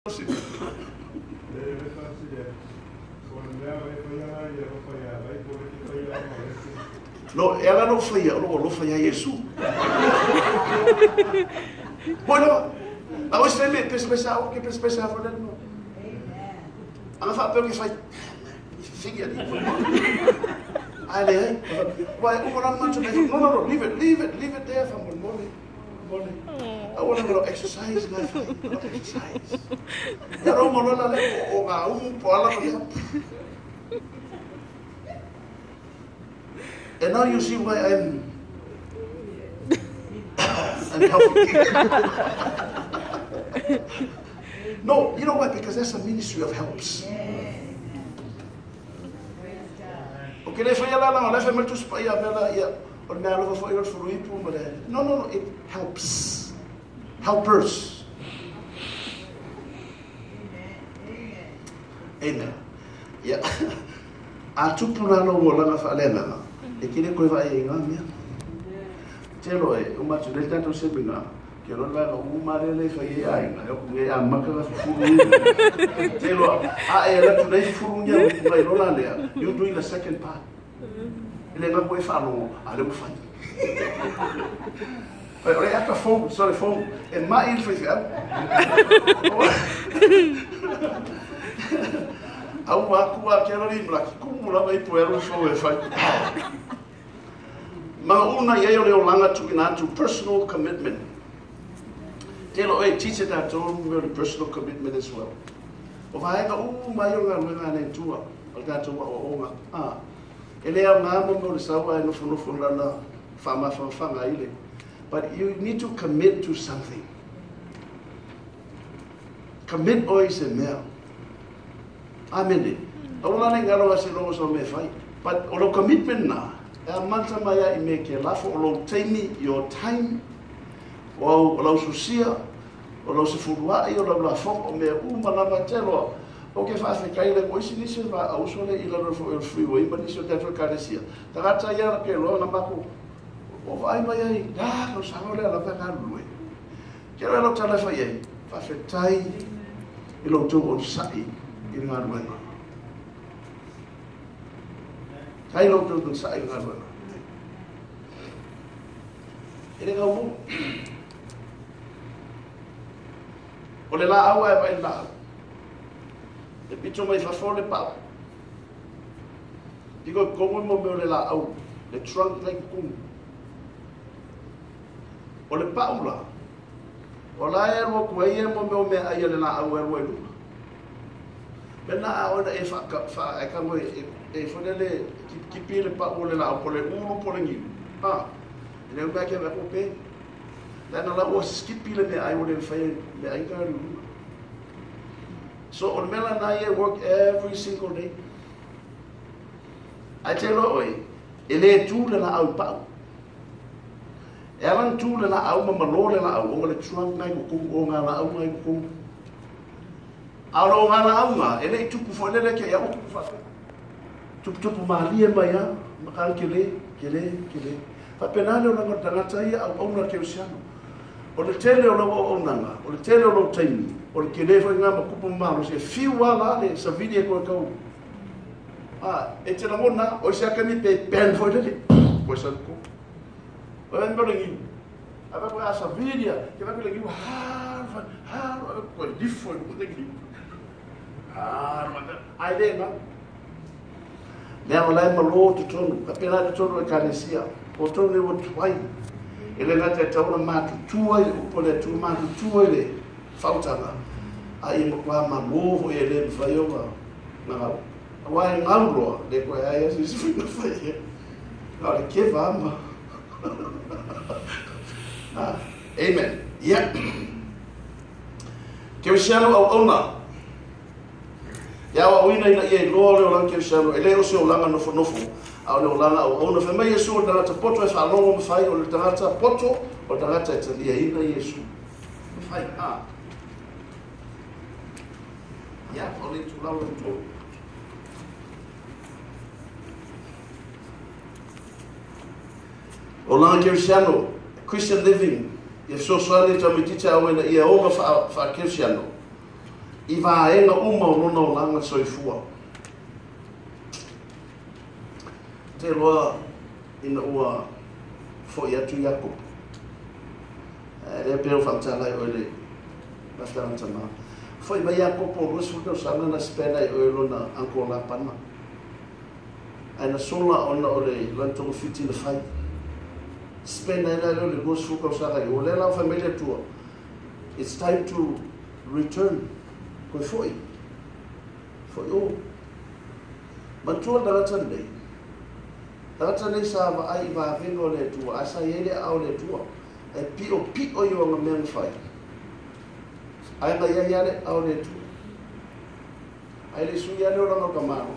No, e ala no faia, o lo faia Iesu. Bueno, a oe se me pesa o ke pesa fo le no. Ana fa pe ki fai. Figia ni. Ai le ai. Wai o la mancho no no no, leave it, leave it, leave it there fa mo mo. I want to go exercise life. Exercise. Ya ro mo la le o ga po ala. And now you see why I'm healthy. No, you know why? Because that's a ministry of helps. Okay, no, no, no, it helps. Helpers. Amen. Yeah. A tupu la lo wo langa whaalenga. E kine koe whae e ngā mea. Telo e, o matu le tātou seminga, kia roa langa o marele whai e ainga, e oku e a makanga fufuru inga. Telo, a e latu nei fufuru inga, o ngai rola lea, you doing the second part. E le ngā koe whaalongo, a le mwhai. O le ata fou, sorry fou, e mai il whai whiau. Au aku a kia rori mraki, kumu lava i puero fou e whai. Ma una i o leo langa tuina atu personal commitment. Telo e teach tātou me personal commitment as well. O vaega u mai o ngā luenga nei tua, o tātou wa o onga. Ah, e lea ngā mo le saua e nofonofo lana whamawhawhanga ile. But you need to commit to something. Commit oi se mea. Amen. Aula nei ngalo ase logo sa me fai. But o lo commitment na, e a manta mai i me ke lafo o lo taimi, your time, o lo susia, o lo se furuai, o lo lafo, o mea uma lava teloa. O ke whaafekai le koisi nisi wa auso le ila lo fo el freeway, ma nisi o tātou karesia. Tagata ia ke loa na mako, o vai mai ai, da, no sango le ala ka lue. Ke lo lo tala fai ai, whaafetai i lo tau on sai i ngā ruenga. Kai lo tau on sai i ngā ruenga. E le ngau mo. O le la au e vai la au. E pito mai whafo le pau. Piko kongo mo meo le la au, le trunk le kumu. O le pau la, o la e rua kua ia mo meo mea ai le la au e rua i luna. Mena a oina e wha e kango e whane le kipi le pau o le la au, po le ulu po le ngiu. Ha, e le umea kia mea kope. Lena la ua skipi le mea ai o le whai mea ai ka luna. So on mela na ia work every single day. Ai te lo oi, e le tū le la au pau. E alang tū le la au, ma malo le la au, o le trunk ngai kuku, o ngā la au ngai kuku. A o ngā la au ngā, e le tupu fo, le le kia ia o tupu whate. Tupu tupu malia mai a, maka ke le, ke le, ke le. Whapena le o langa tangata ia au au na keusiano. O le tele o lau au nanga, o le tele o lau taimi, o le ke le whai ngā makupu malo, se fiu ala le savini e koe kau. Ah, e te langona, o se akami pe pen foi lele, koe sa ko. O e mbele ngiu. A va koe a savinia, ke va koe le ngiu, ha, ha, koe lifo i koe ngiu. Ha, ai le ngā. Lea o lai malo te tonu, ka pera te tonu e kanesia, o tonu e o tuai. E le ngata e taura mātutua i le upo le tu mātutua i le whautanga. A i makwa maloho e le mwhaionga ngau. A wai ngau roa, le koe ai asi si whina whai e. Ngau le kewa ama. Amen. Yeah. Keusiano au auna. Ia au ina ina ia i loa le o langa keusiano. E le o se o langa nofo nofo. A o le o langa au auna. Whai mai Iesu o tangata poto e whalongo mwhai. O le tangata poto o tangata e talia ina Iesu. Mwhai, ha. Ia, o le tūlau le tō. O langa keusiano, Christian living. Ia fesoasoani taumaitiiti a oe ina ia oga faakeriseano. I vaega uma o lona olaga soifua. Te loa ina ua fo'i atu Iakopo. E lea pea o whaatalai o le lafitanga tama. Fo'i mai Iakopo o 20 tausaga na spena i oe lona uncle Lapana. Ae na sola ona o le lana togafiti na fai. Spena ai la lea o le 20 tausaga i o lea la o fai mai le Atua. It's time to return. Koe fo'i. Fo'i o. Matua le tagata lenei. Tagata nei sa vaai i vavega o le Atua, ae sa i ai le aao o le Atua. E pio pio i ona mea na fai. Ae na iai lava le aao o le Atua. Ae le sui lava le olaga o ka malo.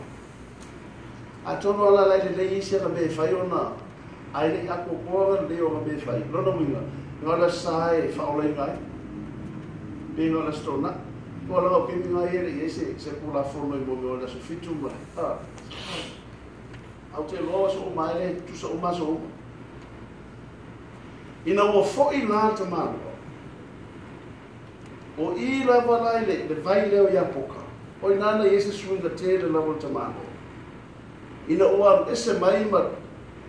Atonu ala lai lelei isi ana mea e fai ona ae le i atoatoa lelei ona mea e fai. Lona uiga, na o le sa e faaolaina ai. Pe na o le aso Toonai. Po o laga o taimi na ia e le i ai se Tulafono i mea o le aso 7 ma le... Au te loa aso uma ai le tusa uma aso uma. Ina ua fo'i la le tamaloa, o i lava la i le vai lea o Iapoka, o i nana i ai se suiga tele lava o le tamaloa. Ina ua alu ese mai ma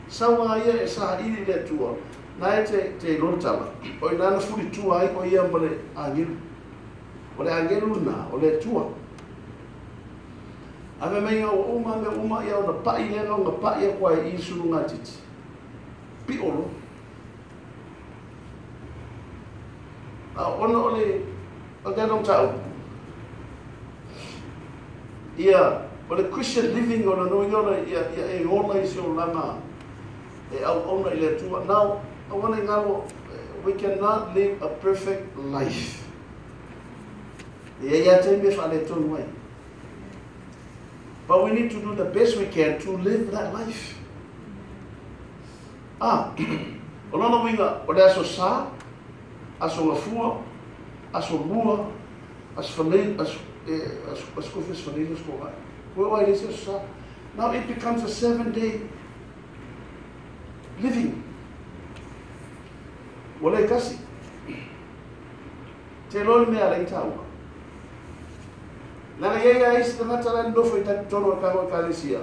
sau a ia e saili i le Atua, na e te iloa le tala, o i nana fulitua ai o ia ma le agelu. O le agelu lena, o le Atua. Ave mai ua uma mea uma ia ona pa'i lea na ona pa'i atu ai i sulugatiti. Pi'o loa. A ona o le tatou mataupu, ia, o le Christian living o le uiga o le ia e ola i se olaga e auauna i le Atua. Now, aua ne i galo, we cannot live a perfect life. E i ai lava taimi e faaletonu ai. But we need to do the best we can to live that life. Ah, o lona uiga, o le aso Sa, aso Gafua, aso Lua, aso Fanei, aso, aso, aso Kofi, aso Fanei, aso Kogai. Koe o ai le isi aso Sa. Now it becomes a 7-day living. Ua le kasi. Te loa le mea a le i taua. Leaga i ai lava isi tagata la e nonofo i totonu o le tatou Ekalesia,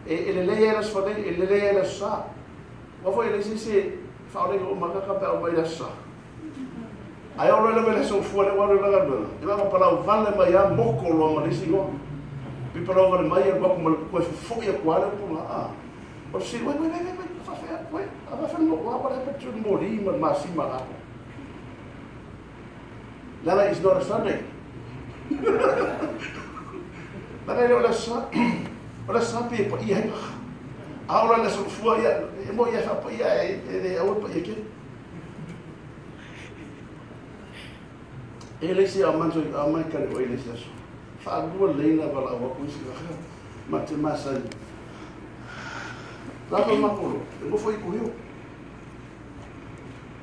e lelei ai le aso Fanei, e lelei ai le aso Sa. Aua foi e leai se isi e faaolaina uma kaka pe a uma i le aso Sa. Ae oo loa lava i le aso Gafua lea ua alu ai le galuega, e na ona palau vale mai lava moko loa ma le isi igoa. Pipa lau vale mai alu atu ma le toe fofo'i atu lava le upu lena, a. O le fesili, wai, wai, wai, wai, faafefea, wai, a faafefea le what happened to le moli ma le masima la? Leaga it's not a Sunday. Leaga e le o le aso Sa, o le aso Sa pe paia ai. A o le aso Gafua ia, e mo ia faapaia e le aua le paia kele. E le isi a manso a mai kare o le isi aso. Faalua lelei na valaau atu isi ma te masani. Lava makolo, e nofo i kuhio.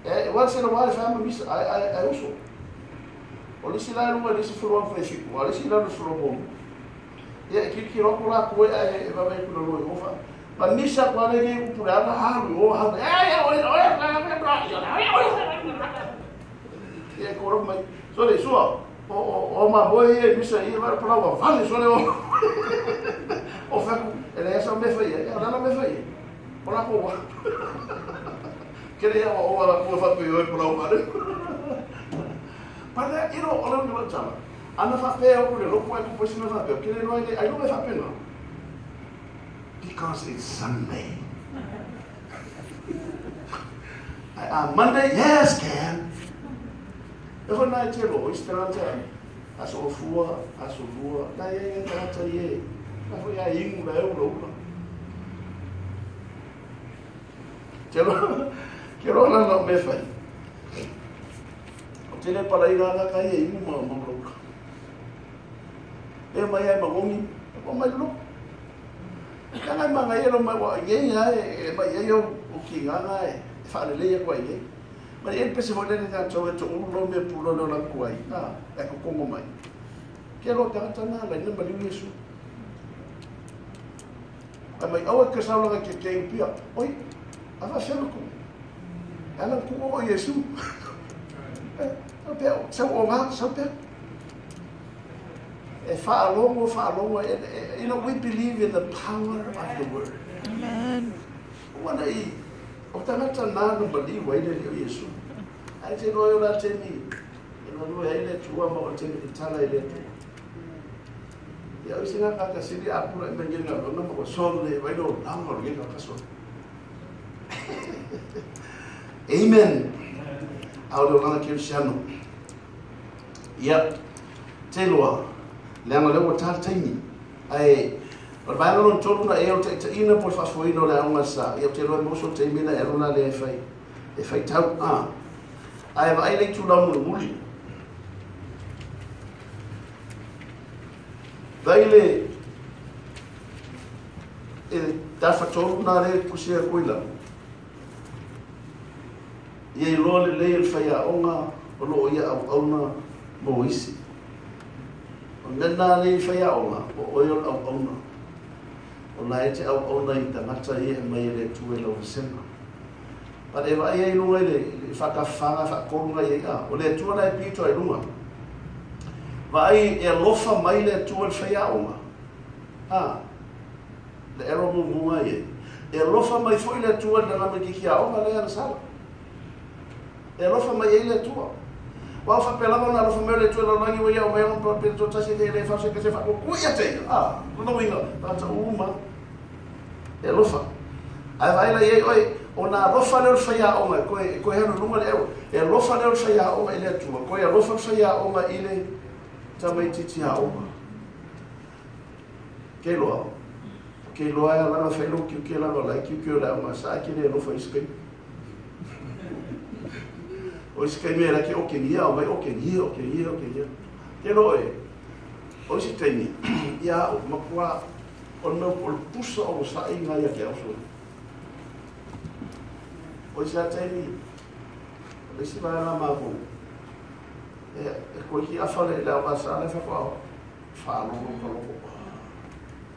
E once in a while e fai ma misa, ae uso. O le isi la e luga i le isi floor fai fitu, a o le isi i lalo i le floor muamua. Ia, e kilokilo atu la atu ae e vave atu i lalo i o fa. Ma misa atu lava lenei upu leaga, alu i o, alu, ia, e koro mai. Sole, sua, o mamoe ia i misa ia, vai palau a vale, sole o. O fai atu, e leai sau mea e fai ai, a o le a la mea e fai ai? O latou wa. Kere ia o ala kua whatu i oi palau vale. But that, you know, o le uiga o le tala. Ana faapea o le loko ai ku poisi na faapea, kere noa i le, ai loa e faapena. Because it's Sunday. Ai a Monday, yes, can. E hoi nā e te roa, i se tagata, aso Gafua, aso Lua, nā ia ia tagata i e, nā foi a ingu la e ula ula. Te roa, ke roa la nā mea whai. O te le pala i ngā ngaka ia ingu ma ula ula. E mai ai magongi, e pa mai loko. Ka ngai manga ia lo mai wa ia ia e mai ia o ki ngā e whaalelei a koe ia. Ma e pese foi lele tātou e to'ulu lau mea pulole o laku ai, a, e kokongo mai. Ke loa tagata nā, lai na maliu Iesu. Ai mai aua ke saulaga ke ke upia, oi, a faafefea le ku. E ala ku o Iesu. E, sau pea, sau o ngā, sau pea. E whaalogo, whaalogo, you know, we believe in the power of the word. Amen. Wana i, o tangata nā no maliwa i le leo Yesu. Ai te roe o la temi, e no ai le tua ma o temi te tala i le tua. Ia o isi ngā kakasiri apura i mange ngā rona ma o solo le vai lo langa o le ngā kaso. Amen. Au le olanga keusiano. Ia, te loa. Leanga leo o tāle taimi. Ai, o le vaega lona tolu na e o taʻitaʻina po le faafofoina o le aoga sa. Ia o te loa moso taimi na e alona lea e fai. E fai tau a. Ae vaai le itulā mulimuli. Vaai le e tafatolu na le kusia koila. Ia iloa lelei e le faiaoga o loo ia auauna mo isi. O mena le faiaoga o oe o le auauna. O la e te auauna i tagata ia e mai e le Atua i lau vasega. Pale e vaai ai i luga i le whaakafaga, whaakorunga i a. O le Atua na e pito ai lunga. Vaai e alofa mai le Atua i le faiaoga. A, le ero mumunga i e. E alofa mai foi le Atua i le tamaititi aoga lea na sala. E alofa mai ai le Atua. Wa o whapea na alofa mai o le Atua i lalolagi ua ia o mai ona pa pele tō tasi te le whase ke se wha ko ia te ia. A, lona uiga, tagata uma. E alofa. Ae vaai la i ai oe, o nā alofa lea o le faiaoga, koe, koe hanu lunga le ewa. E alofa lea o le faiaoga i le Atua, koe alofa le faiaoga i le tamaititi aoga. Ke loa, ke loa e alanga whailo kiu ke langa lai kiu ke o le aoga sa ke le alofa i skai. O isi kai mea la ke o ke ngia, o mai o ke ngia, o ke ngia, o ke ngia. Ke loa e, o isi taimi, ia o makua, o le mea o le pusa o sa'i ngā ia ke au. O isi a taimi, o le isi vaega mākou, e koe ki afa le le au sa le whakao, whaalogo ka loko,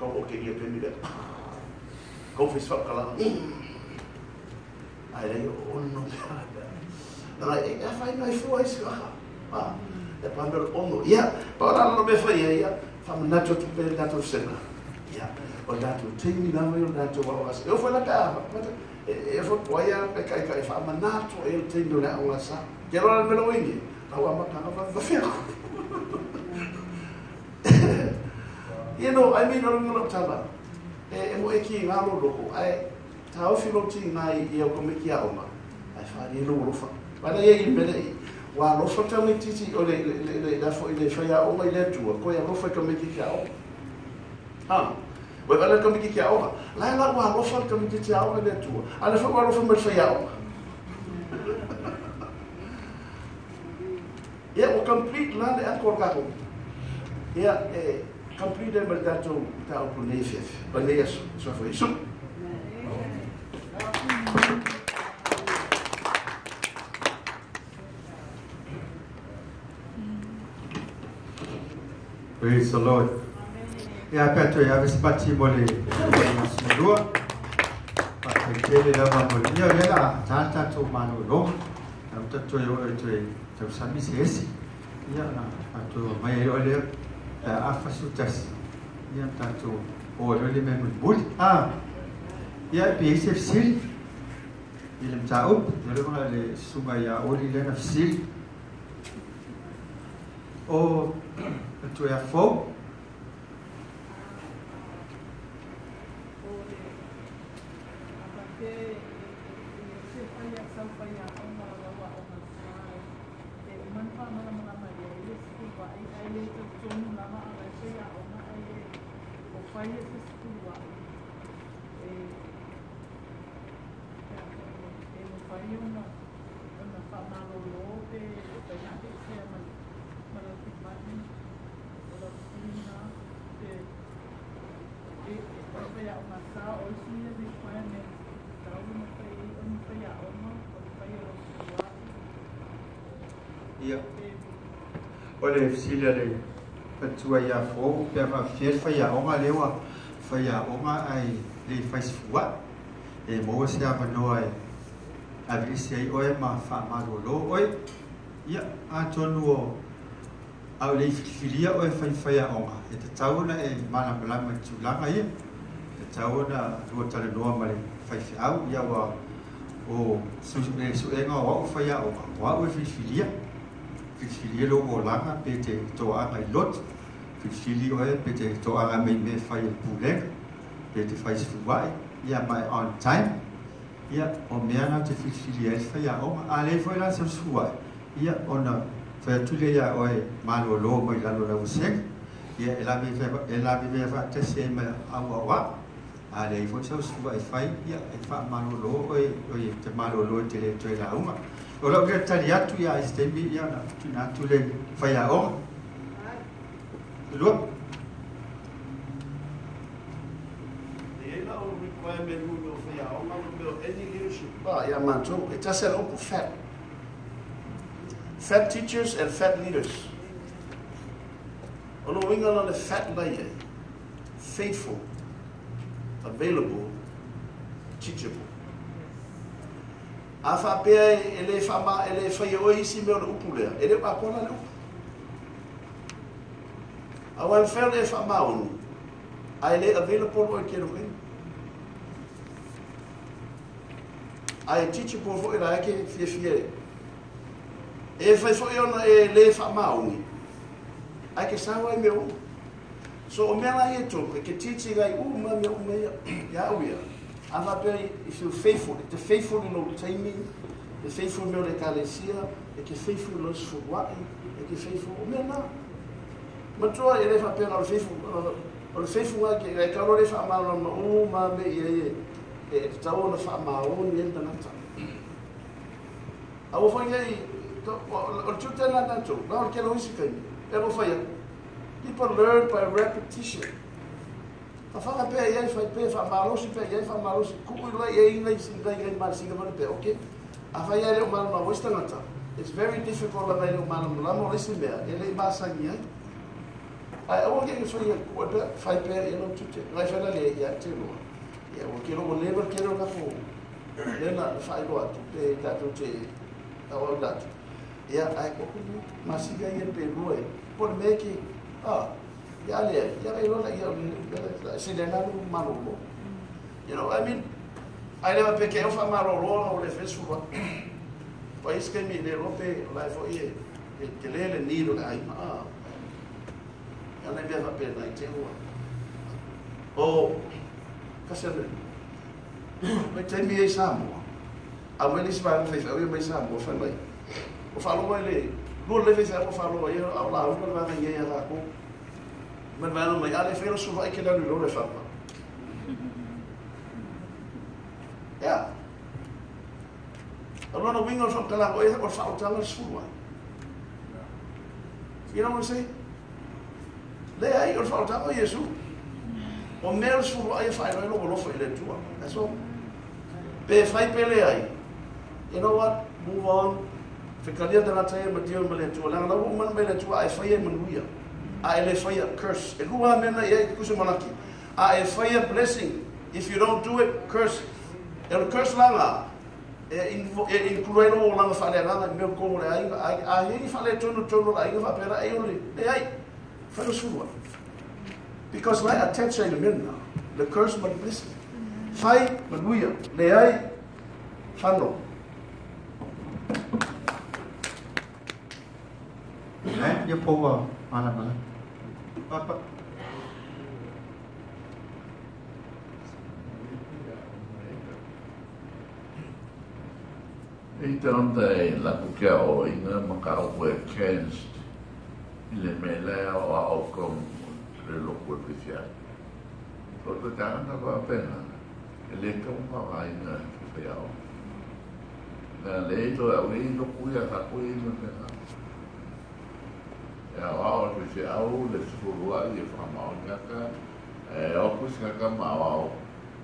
kau o ke ngia taimi lea, kau whis whakalanga, ai lei o ono mea. Nanga e a whai ngai fua isi aha, e pa mea ono, ia, pa o ralo me whai ia, ia, whamanatu atu pe tātou sena. Ia, o tātou taimi nā mai o tātou wawasa. E o whai la ka aha, e fo poia pe kai kai whamanatu e o taimi o le aoga sa. Ke roa le mea ingi, rau amatanga whawhiako. You know, I mean, o runga tala, e mo e ki ngā loko, ai tāofi lo ti ngā i au komiki aoga, ai whaari e lo alofa. Wala ia i mele i, wa alofa tau titi o le le fo i le whai aoga i le Atua, koe alofa i komiki ki aoga. Ha, wai wala le komiki ki aoga, lai la wa alofa le komiki ki aoga i le Atua, a le wha wa alofa mai le whai aoga. Ia, o complete la le ako kako. Ia, e, complete e mai tātou tāupu nei whiawhi. Mai nei aso, soa fo Isu. Praise the Lord. Ia pea toe ave se pati mo le masomalua. Faafetai lava mo le ia o lea la tā tatou malōlōga. Na o tatou toe o e toe tausami se esi. Ia na tatou mai ai o lea afa su tasi. Ia tatou o lea le mea mulimuli. Ia pe i se fesili. I le mataupu. Ia le vaga le susuga ia Oli lea na fesili. O toe afou. Ia. O le fesili a le matua ia fou, pe faafefea le faiaoga lea ua faiaoga ai le faisifuaʻi. E maua se avanoa e aveese ai oe ma faamalōlō oe. Ia, atonu o A o le filifilia o e faiaoga, e tatau ona e malamalama i tulaga ia. E tatau ona lua talanoa ma le faifeau, ia ua o le suega o au faiaoga, o au e filifilia. Filifilia lou olaga pe te toaga i lotu, filifili oe pe te toaga mai mea fai e le pulega, pe te fai sefuluai, ia ma e on time. Ia, o mea na te filifilia ai le faiaoga. A leai foi la sau sefuluai, ia ona fai atu lea ia oe malolo mai lalo o le vasega. Ia e lavevea faatasi ai ma au aoao. A leai foi sau sefuluai fai, ia e faamalolo oe, oe te malolo i te le toe lauga. O lau lea tali atu ia i se taimi, ia ona tuuina atu lea i faiaoga. Lua. E i ai lau requirement mo mea o faiaoga ma mea o any leadership ia matou, e tasi lava le upu, fat. Fat teachers and fat leaders. O lona uiga la o le fat la i ai, faithful, available, teachable. A faapea e le faama, e le fai e oe isi mea o le upu lea, e le o atoa la le upu. Aua e mafai ona e faamaoni, ae le available oe i le tele o taimi. Ae teachable foi la e ke fiafia e. E fai foi ona e le faamaoni, ae ke sao ai mea uma. So o mea la ia e tolu, e ke teaching ai uma mea uma ia, ia au ia. A faapea if you're faithful, e te faithful i lou taimi, e faithful i mea o le ekalesia, e te faithful i lou sefuluai, e te faithful, o mea na. Matua e le faapea na o le faithful, o le faithful ai ke, e tau le faamalamalama uma mea i ai e tatau ona faamaoni ai le tagata. Aua foi nei, o le tiute lena tatou, na o le tele o isi taimi, e alofa ia. People learn by repetition. Fafaga pea i ai, fai pea, faamalosi pea i ai, faamalosi, tuu i lai i ai nai nai masina vale pea, okay. A fai ai le o malamalama o isi tagata, it's very difficult lana i le o malamalama o le isi mea, e le i masani ai. Ae aua ke i fai tuu e pea, fai pea i lau tiute. Ngai fai la le ia te loa. Ia ua ke ua leva le tele o lako le na faailoa atu pe tatou te au au atu. Ia ae ko ni masina ia pe lua e. Po le mea ke ia le ia le lola ia le se le na lu malolo. You know, I mean, ai le pe ke o fa malolo o le fesu wa. Pa is ke mi le lope la fo ie e te le le ni lo ai ma. Ia le mea fa pe na i te ua. O kasi le mai taimi ai Samoa. A mai le isi vaega faifeau ia mai Samoa fai mai. O faalogo ai le lua le faifeau o faalogo ai a o lauga le vaega i ai a lakou. Mai le vaega mai a le fai o suluai ke le alu i lalo le fapa. Ia. O lona uiga o le faamatalaga o ia o le faaolataga o le sefulu ai. You know what I'm saying? Leai, o le faaolataga o Iesu. O mea o le sefulu ai e faailoa ai lou alofa i le Atua. That's all. Pe fai pe leai. You know what? Move on. Fekalia tagata ia ma Dio ma le Atua. Leaga la ua uma ona mai le Atua a e faia e manuia. A e le faia, curse. E lua lava mea na i ai, tusa manaki. A e faia, blessing. If you don't do it, curse. E o le curse la na, e include ai lou olaga faaleagaga i mea o totonu o le aiga. A i ai ni faaletonu i totonu o le aiga faapea la, ei o le leai. Fai o le sefulu ai. Because la e attach ai le mea lena, le curse ma le blessing. Fai, manuia. Leai, fano. Amen. Ia po ua malamalama. Papa. E tagata e laku ke aoaoina ma ka upu e against i le mea la e aoao ka le loku e pisi ai. O te tagata faapena, e le tau faaaogaina e ke faiaoga. Na le i toe au i loku ia ka koe i me pena. E aoao e pisi au le sefulu ai e whakamaoni aka, e oku si ka ma aoao,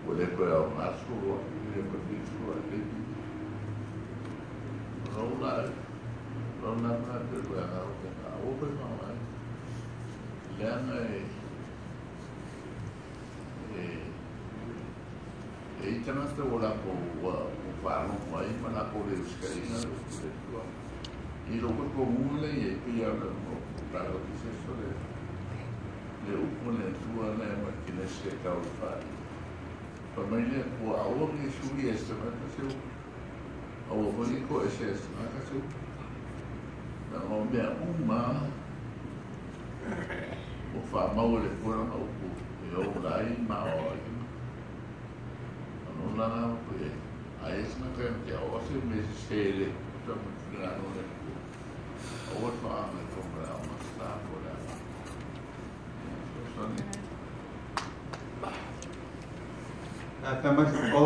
ua le toe au ngā sefulu ai, le koe fi sefulu ai le Rau la rau la ma te koe a ngā te ngā au pe ngā ai. Leanga e e e i tangata o lako ua whaalongo ai ma lako le usikainga le upu le tua. I lo ko ko le ye pe ya le mo ta lo ki se so le le upo le tua le ma ki le se ka o fa. Pa mai le ko a o ni su i este ma ka se o o ni ko ese este ma ka se na o mea uma o fa mau le ko na o ko e o lai ma o ai no la na ko e a es na ka te o se me se le ta mo na no le o fa me ko me a ma sta ko la so ni a pa ma o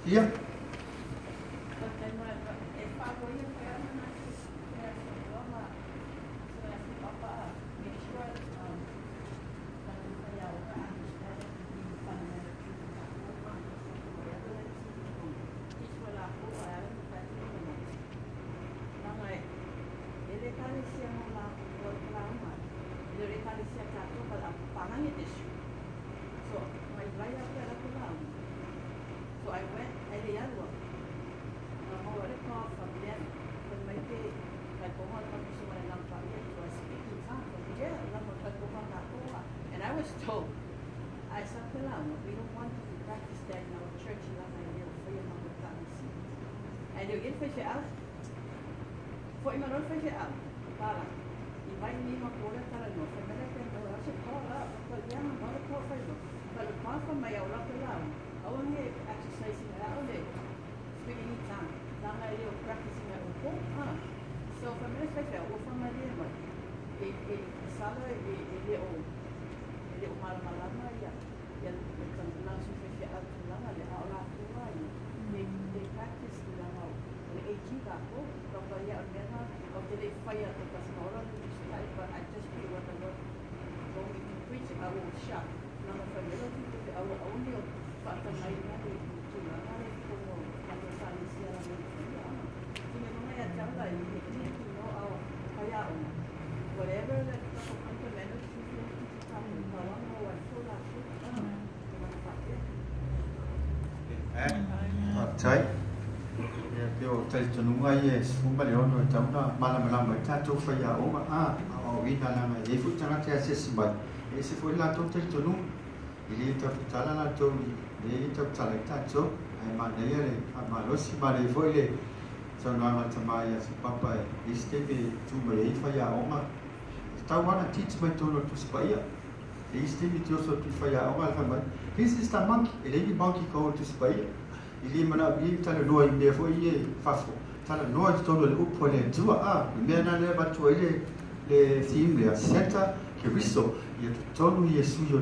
ia Tai ia pe o tai tonunga ia sfumba le ono e tauna malamalama i tatou faiaoga a aoaoina laga e lē foʻi tagata e asiasi mai e ese foʻi latou talitonuga i lē taufetala latou i lē tautala i tatou ae manaia le faamalosi ma le foʻi le saunoaga tamā ia sipapa e isi taimi e tu mai ai faiaoga tau ana titi mai tonu o tusi paia e isi taimi te oso atu i faiaoga le faimai this is the monkey e leai ni monkey ka o tusi paia i lē manaomia talanoa i mea foʻi e fafo talanoa i totonu o le upu a le Atua a le mea na lea avatua ai le theme lea center Keriso ia totonu Iesu i o.